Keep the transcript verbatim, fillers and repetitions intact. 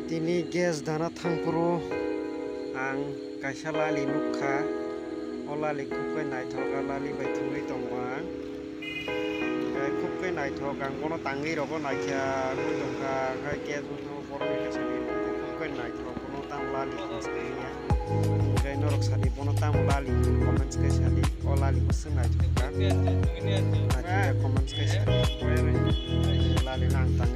Tini gas dana thangphuru ang kaisa lali nukha. O lali khub khe naithok, a lali bai thwngwi tongo ang. Eh, khub khe naithok, ang bono tangwi rogo naikha, wngwi tongkha, khai gas no borokni kaisa ni khub khe naithok, bono tamo lali hinwi sakya. Hwnkhe norok sadi bono tamo lali hinwi comments khe sadi, o lali bwswk naithok kha. Naithok khe comments khe sadi. Lali no ang tangwi